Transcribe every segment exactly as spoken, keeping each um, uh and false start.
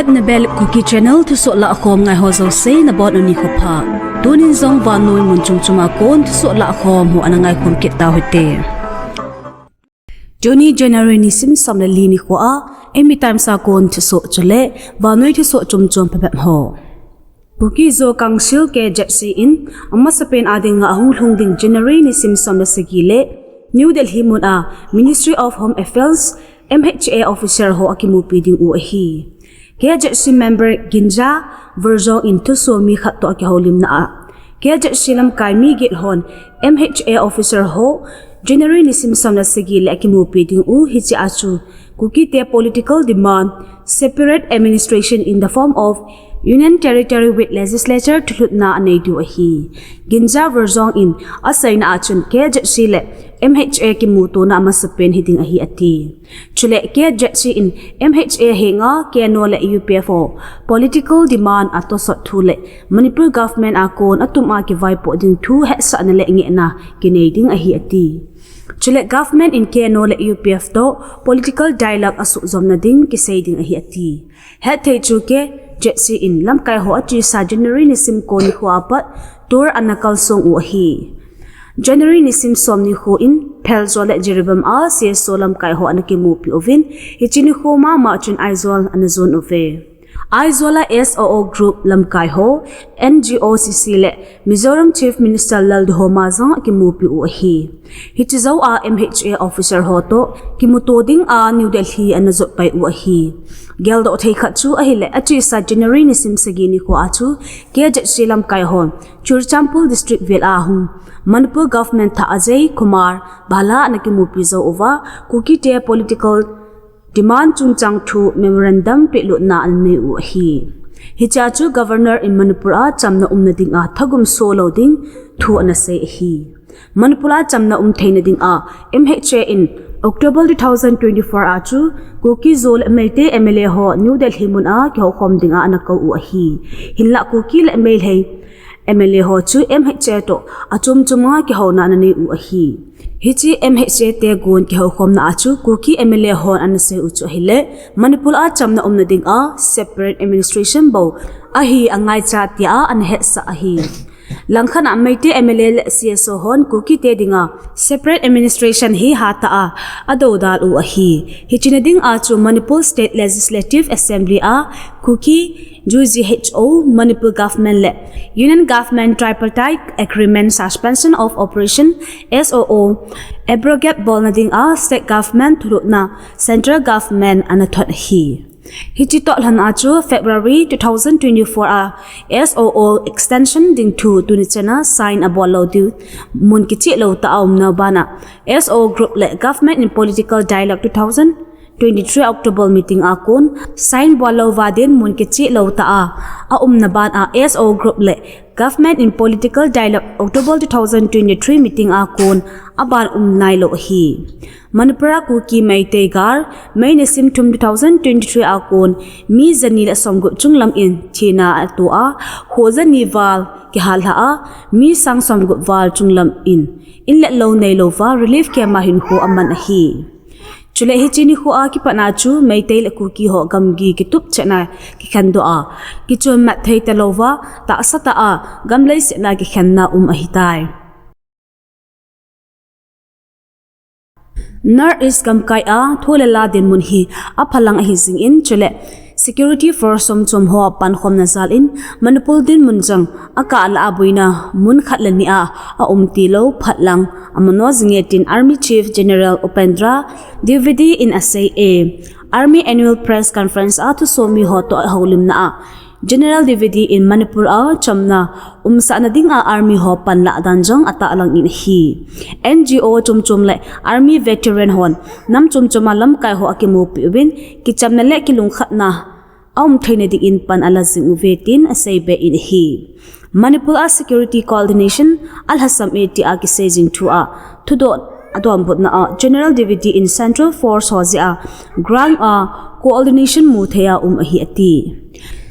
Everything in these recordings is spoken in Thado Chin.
Nabel Kuki Channel thusoh lahkhom ngai ho jouse nabonun nikho pha. Tunin jong vannoi mun chom chom a kon thusoh lahkhom ho ana ngaikhom kit tau hite. Tuni January nisim som le li nikho a, Eimi Times a kon thusoh chule vannoi thusoh chom chom phabep ho. Kuki Zo Council K Z C in amasapen a dinga ahung lhung ding January nisim som le sagi le New Delhi mun a Ministry of Home Affairs, M H A officer ho akimupi ding u ahi. K Z C member Ginja Verzong in thusoh mi khat toh akihoulimna a, K Z C lamkai mi get hon M H A officer ho January nisim som le sagi le akimupi ding u, hiche a chu Kuki te political demand, separate administration in the form of Union Territory with legislature thulhutna anei diu ahi. Ginja Verzong in aseina a chun K Z C le M H A kimutona amasapen hiding ahi ati. Chule K Z C in M H A henga K N O le U P F ho political demand atosot thu le Manipur government a kon atum a kivaipoh ding thu hetsahna le ngehna kinei ding ahi ati. Chule government in K N O le U P F toh political dialogue asuhjomna ding kisei ding ahi ati. Hetthei chu K Z C in lamkai ho achesa January nisim ko nikho a pat tour ana kalsong u ahi. January nisim som nikho in Pherzawl le Jiribam a C S O lamkai ho ana kimupi uvin, hiche nikho mama chun Aizawl ana jon uve. Aizawl a S O O group lamkai ho, N G O C C le Mizoram Chief Minister Lalduhoma jong akimupi u ahi. Hiche jou a M H A officer ho toh kimuto ding a New Delhi ana jot pai u ahi. Geldoh thei khat chu ahile achesa January nisim sagi nikho a chu K Z C lamkai hon Churachandpur district vel a hung Manipur government thah Ajay Kumar Bhalla ana kimupi jou uva, Kuki te political demand chungchang thu memorandum pehlutna ana nei u ahi. Hiche a chu Governor in Manipur a chamna umna dinga thagum so lou ding thu ana sei ahi. Manipur a chamna um theina dinga M H A in October two thousand twenty-four a chu Kuki Zo le Meitei M L A ho New Delhi mun a kihoukhom dinga ana kou u ahi. Hinlah Kuki le Meitei M L A ho chu M H A toh achom chom a kihouna ana nei u ahi. Hiche M H A te gon kihoukhomna a chu Kuki M L A hon ana sei u chu ahile, Manipur a chamna umna dinga separate administration bou ahi angaicha tia ana hetsah ahi. Langkhat a Meitei M L A le C S O hon Kuki te dinga separate administration hi hatah a adoudal u ahi. Hiche na dinga chu Manipur State Legislative Assembly a Kuki U G H O, Manipur Government le Union Government Tripartite Agreement Suspension of Operation, S O O, abrogate bolna dinga State Government thulhutna Central Government ana thot ahi. Hiche toh lhon a chu February two thousand twenty-four a S O O extension ding thu tuni chan a sign abol lou diu mun kicheh lou tah a umna bana S O O group le Government in Political Dialogue two thousand twenty-three October meeting a kon sign bol louva din mun kicheh lou tah a aumna ban a S O O group le Government in Political Dialogue October two thousand twenty-three meeting a kon aban um nailou ahi. Manipur a Kuki Meitei Gar, May nisim thum two thousand twenty-three a kon mi jani le somgup chunglam in thina ato a, kho jani val kihal lha a, mi sang somgup val chunglam in inlet lou neilouva relief camp a hinkho aman ahi. Chule hiche nikho a kipat a chu Meitei le Kuki ho gamgi kitupchetna kikhendoh a, kichonmat thei talouva tahsa tah a gam leiset a kikhenna um ahitai. North East gamkai a thu le la dinmun hi aphalang ahi jingin, chule security force chomchom ho pankhomna jal in Manipur dinmun jong akah lah a boina mun khat le ni a aum tilou phatlang amano jinge tin Army Chief General Upendra Dwivedi in asei e. Army Annual Press Conference a thusomi ho toh houlimna a General Dwivedi in Manipur a chamna umsahna dinga army ho panlah dan jong atahlang in ahi. N G O chomchom le army veteran hon nam chomchom a lamkai ho akimupi uvin, kichamna le kilungkhatna aum theina dingin pan ala jing uve tin aseibe in ahi. Manipur a security coordination alhasam e tia kisei jing thu a thudoh adonbutna a General Dwivedi in Central Force ho jeh a ground a coordination mu thei a um ahi ati.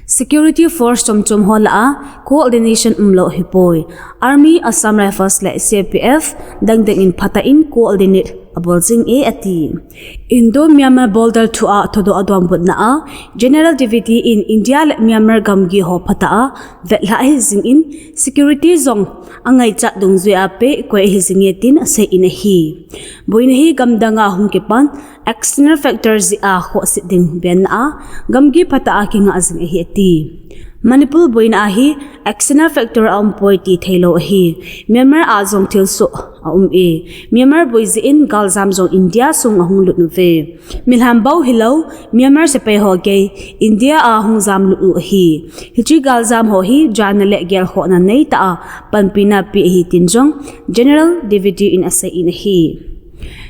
Security force chomchom ho lah a coordination umlou ahipoi. Army, Assam Rifles le C R P F dangdang in phatah in coordinate abol jing e ati. Indo-Myanmar border thua thodoh a donbutna a General Deputy in India le Myanmar gamgi ho phatah a vetlhah ahi jingin security jong angaichat dungjuia peh koi ahi jing e tin aseiyin ahi. Boina hi gamdanga hung kipan external factor jeh a khohse ding venna a gamgi phatah a kingah jing ahi ati. Manipur boina a hi external factor aumpoi ti theilou ahi. Myanmar a jong thilsoh aum e. Myanmar boi jeh in galjam jong India sung ahung lut uve. Milham bou hilou, Myanmar sepai ho gei India a hung jamlut u ahi. Hiche galjam ho hi janna le gelkhohna neitah a panpina pe ahi tin jong General Deputy in aseiyin ahi.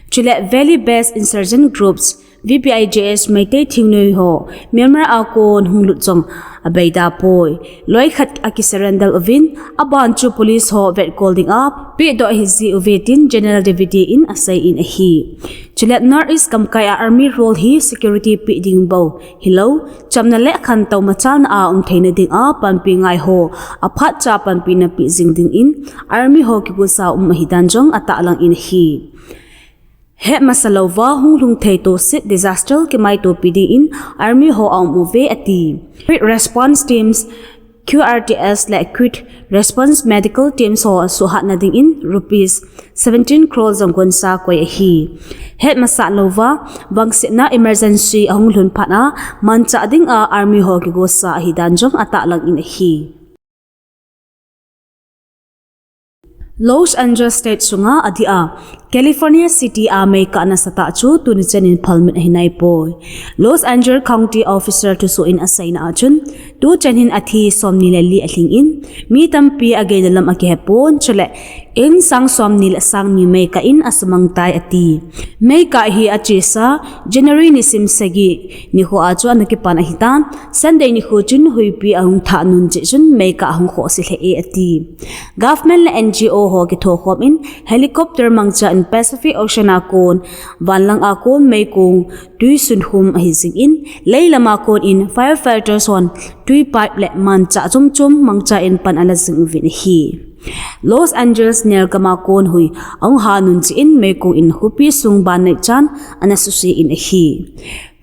Chule Valley Based Insurgent Groups, V B I G S Meitei thingnoi ho Myanmar a kon hung lut jong abeida poi. Loikhat akisurrender uvin, aban chu police ho vetkol dinga pehdoh ahiji uve tin General Deputy in aseiyin ahi. Chule North East gamkai a army role hi security peh ding bou hilou, chamna le khantou machalna a um theina dinga panpi ngai ho aphatcha panpina pe jing dingin army ho kigosa um ahidan jong atahlangin ahi. Hetmasa louva hunglhung thei toset disaster kimaitopi dingin army ho aum uve ati. Quick Response Teams, Q R T S le Quick Response Medical Teams ho suhhatna dingin rupees seventeen crore jong gonsa koi ahi. Hetmasa louva vangsetna emergency ahung lhun phat a manchah dinga army ho kigosa ahidan jong atahlangin ahi. Los Angeles State sunga adeh a California City a meikah nasatah chu tuni chanin phalmit ahi naipoi. Los Angeles County Officer thusoh in aseina a chun, tuchan hin athi somni le li alhingin, mi tampi ageina lam akihepon, chule in sang somni le sang ni meikah in asumang tai ati. Meikah hi achesa January nisim sagi nikho a chu ana kipan ahitan, Sunday nikho chun huipi ahung thah nun jeh chun meikah ahung khohse lheh e ati. Government le N G O ho kithokhom in helicopter mangcha in Pacific Ocean a kon, vanlang a kon meikong tuisunkhum ahi jingin, leilam a kon in firefighters hon tui pipe le manchah chomchom mangcha in pan ala jing uvin ahi. Los Angeles nelgam a kon hui ahung ha nun jeh in meikong in khopi sung ban neichan ana susein ahi.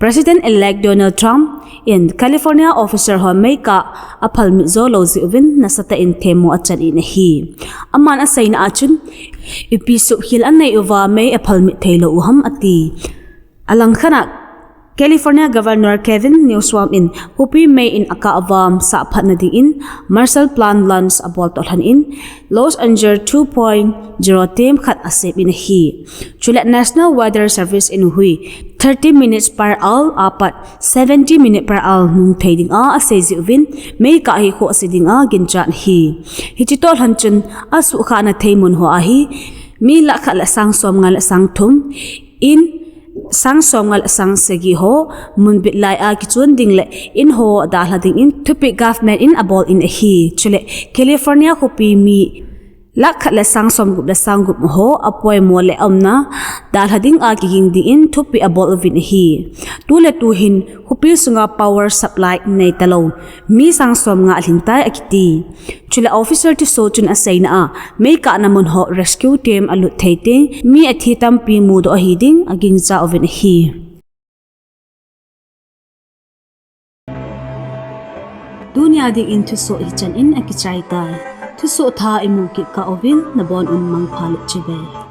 President-elect Donald Trump in California officer ho meikah aphalmit jou lou jeh uvin nasatah in themmo achan in ahi. Aman aseina a chun, ipi suhkhel anei uva mei aphalmit theilou u ham ati. Alangkhat a California Governor Gavin Newsom in khopi mei in akah uva sahphatna dingin Marshall Plan launch aboltoh lhon in Los Angeles two point zero themkhat asem in ahi. Chule National Weather Service in hui thirty minutes per hour apat seventy minutes per hour nung thei dinga asei jeh uvin meikah hi khohse dinga ginchat ahi. Hiche toh lhon chun asuhkhahna thei mun ho a hi mi lakh khat le sang somnga le sang thum in sang somnga le sang sagi ho munbit lai a kichon ding le in ho dalha dingin thupeh government in abol in ahi. Chule California khopi mi lakh khat le sang somgup le sang gup ho apoimo le aumna dalha dinga kiging dingin thupeh abol uvin ahi. Tuletu hin khopi sunga power supply neitalou mi sang somnga alhingtai akiti. Chule officer thusoh chun aseina a, meikahna mun ho rescue team alut thei teng, mi athi tampi mudoh ahi ding agingcha uvin ahi. Tunia dingin thusoh hichan in akichai tai. Thusoh thah imu kit kah uvin nabon un mangpha le chibai.